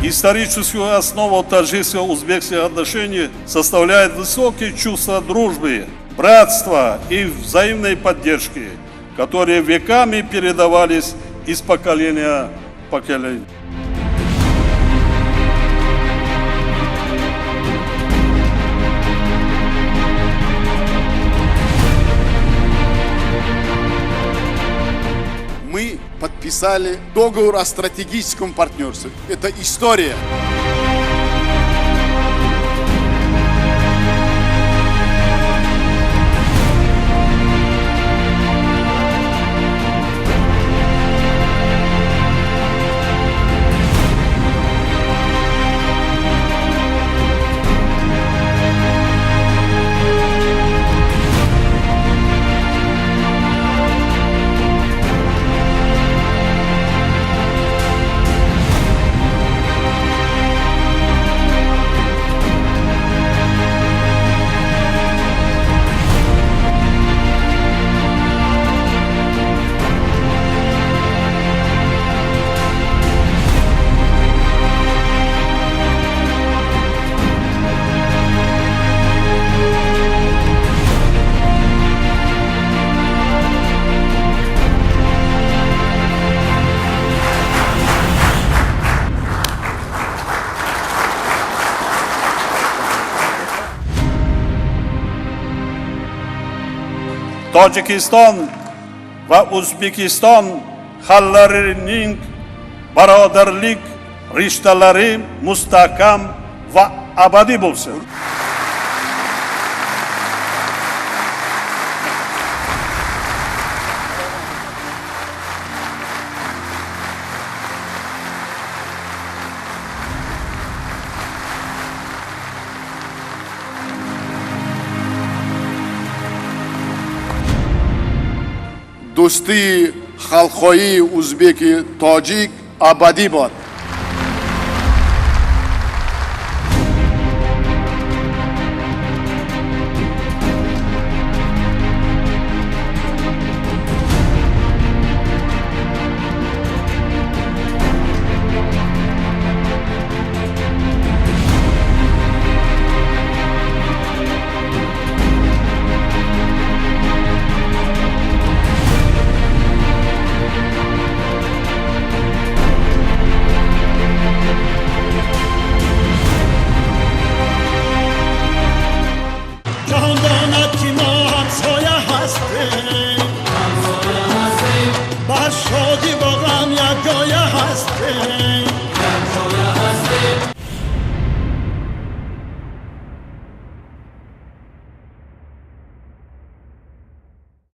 Историческую основу таджикско-узбекских отношений составляет высокие чувства дружбы, братства и взаимной поддержки, которые веками передавались из поколения в поколение. Мы подписали договор о стратегическом партнерстве. Это история. Tojikiston va O'zbekiston xalqlarining birodarlik rishtalari mustahkam va abadiy bo'lsin. Дӯстии халқҳои узбеки тоҷик абадӣ бод. Ҷаҳон донад ки мо ҳамсоя ҳастем, бар шодӣ бо ғам як ҷоя ҳастем.